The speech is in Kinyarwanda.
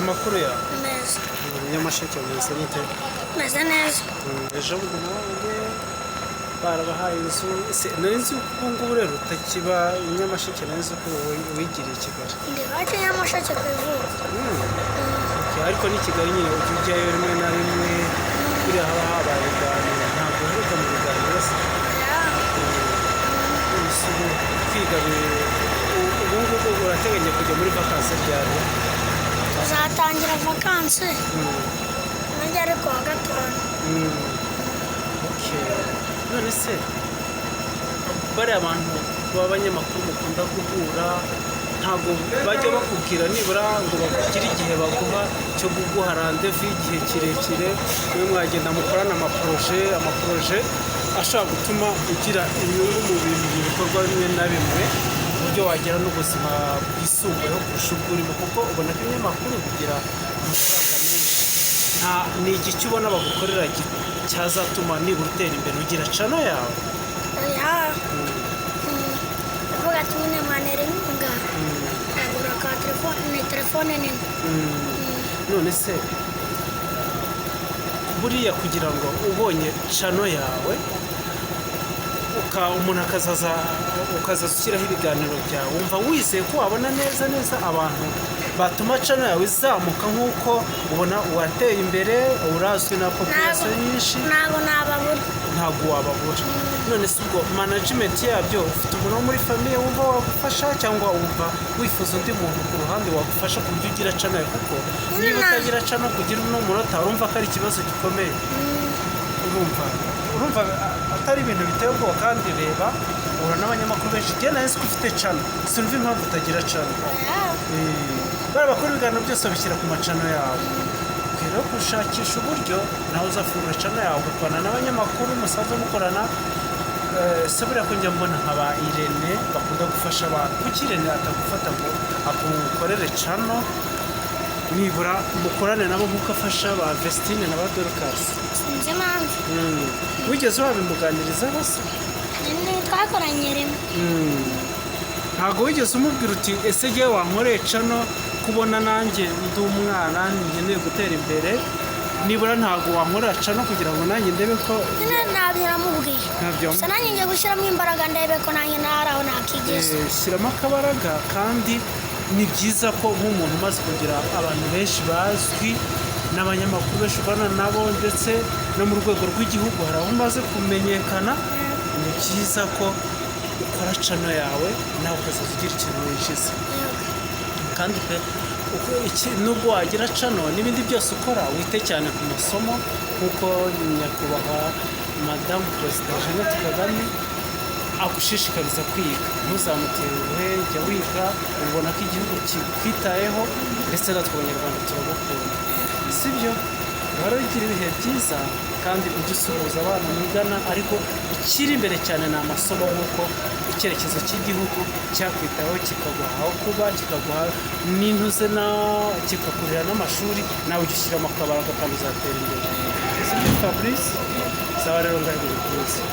Amakuru yawe? Meza. Nyamasheke meze mute? Meze neza. Ejo bundi nabonye barabahaye inzu. Ese nari nzi ko ubu ngubu rero utakiba i Nyamasheke? Nari nzi ko wigiriye i Kigali. Ndi iwacu Nyamasheke ku ivuko. Okay, ariko ni Kigali nyine ujya ujyayo rimwe na rimwe, buriya haba habaye ibiganiro. Ntabwo uheruka mu biganiro se? Yeah. Ese ubu kwiga ubu ngubu urateganya kujya muri vacances ryari? Tuzatangira vacances nanjye ari kuwa gatanu. Okay. None se bariya bantu b'abanyamakuru mukunda guhura, ntabwo bajya bakubwira nibura ngo bakugire igihe baguha cyo kuguha rendez-vous y'igihe kirekire, mwe mwagenda mukorana amaprojets ashobora gutuma ugira inyungu mu bintu, mu bikorwa bimwe na bimwe, ku buryo wagira n'ubuzima bwisumbuyeho kurusha ubwo urimo? Kuko ubona ko ibinyamakuru bigira amafaranga menshi. Nta ni igiki ubona bagukorera cyazatuma nibura utera imbere, ugira channel yawe? Yeah. Ndavuga ati nyine mwanera inkunga nkagura ka telefone, ni telefone nini. None se buriya kugira ngo ubonye channel yawe, umuntu akazaza, ukazaza ushyiraho ibiganiro byawe, wumva wizeye ko wabona neza neza abantu batuma channel yawe izamuka, nk'uko ubona uwateye imbere, urazwi na population nyinshi? Ntabwo nababura. Ntabwo wababura. None se ubwo management yabyo, ufite umuntu wo muri famille wumva wagufasha, cyangwa wumva wifuza undi muntu ku ruhande wagufasha ku buryo ugira channel? Kuko niba utagira channel, kugira uno munota urumva ko ari ikibazo gikomeye. Urumva atari ibintu biteye ubwoba. Kandi reba, uhura n'abanyamakuru benshi. Njye nahise ko ufite channel, sinumva impamvu utagira channel. Bariya bakora ibiganiro byose babishyira ku machannel yawe. Ukwiye rero gushakisha uburyo nawe uzafungura channel yawe, ugakorana n'abanyamakuru musanzwe mukorana. Se buriya ko njya mbona nka ba Irene bakunda gufasha abantu, kuki Irene atagufata ngo agukorere channel, nibura mukorane nabo nk'uko afasha ba Vestine na ba Dorcas? Sinzi impamvu. Wigeze wabimuganirizaho se? Nyine twakoranye rimwe. Ntabwo wigeze umubwira uti: "Ese jyewe wankoreye channel, kubona nanjye ndi umwana nkeneye gutera imbere, nibura ntabwo wankorera channel kugira ngo nanjye ndebe ko"? Nyine ntabyo namubwiye. Ntabyo. Gusa nanjye ngiye gushyiramo imbaraga, ndebe ko nanjye ntari aho nakigeza. Shyiramo akabaraga. Kandi ni byiza ko nk'umuntu umaze kugira abantu benshi bazwi n'abanyamakuru benshi ukorana nabo, ndetse no mu rwego rw'igihugu hari aho umaze kumenyekana, ni byiza ko ukora channel yawe, nawe ukazaza ugira ikintu winjiza. Kandi pe, nubwo wagira channel n'ibindi byose ukora, wite cyane ku masomo, nk'uko nyakubahwa Madamu Perezida Jeannette Kagame agushishikariza kwiga. Ntuzamutenguhe, jya wiga. Ubona ko igihugu kikwitayeho, ndetse natwe Abanyarwanda turagukunda, sibyo? Uhora ugira ibihe byiza, kandi ujye usuhuza abana mwigana, ariko ikiri imbere cyane ni amasomo, nk'uko icyerekezo cy'igihugu cyakwitaho, kikaguha aho kuba, kikaguha n'intuze na kikakurira n'amashuri. Nawe ujye ushyiramo akabaraga kandi uzatera imbere, sibyo Fabrice? Sawa rero, ngaho ibintu byiza.